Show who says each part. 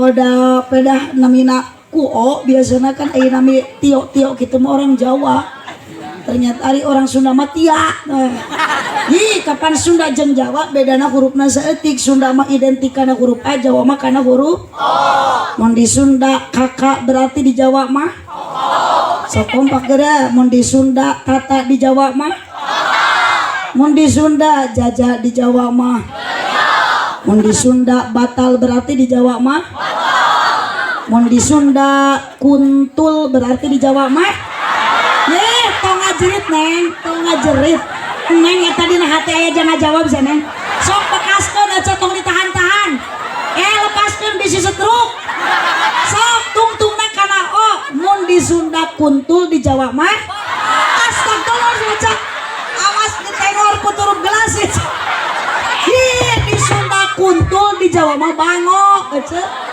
Speaker 1: Udah pedah namina ku O, biasanya kan aya nami Tio-tio gitu mah orang Jawa. Ternyata ari orang Sunda mah Tia. Nah. Ih, kapan Sunda jeung Jawa bedana hurufna saeutik. Sunda mah identik kana huruf A, Jawa mah kana huruf O. Mun di Sunda kakak berarti di Jawa mah sok kompak geura. Mun di Sunda tata, di Jawa mah. Mun di Sunda jaja, di Jawa mah. Mun di Sunda batal berarti di Jawa mah. Mun di Sunda kuntul berarti di Jawa mah. Ye, tong ngajerit, Neng, tong ngajerit. Neng, eta dina hati aya, jangan jawab sih, Neng. Sok bekaskeun aja, tong ditahan-tahan. Eh, lepaskeun, bisi stroke. Sok tungtungna kana O. Mun di Sunda kuntul, di Jawa mah. Astagfirullah, baca. Awas ditengor ku turup gelas itu. Hi, di Sunda kuntul, di Jawa mah bango. Ece.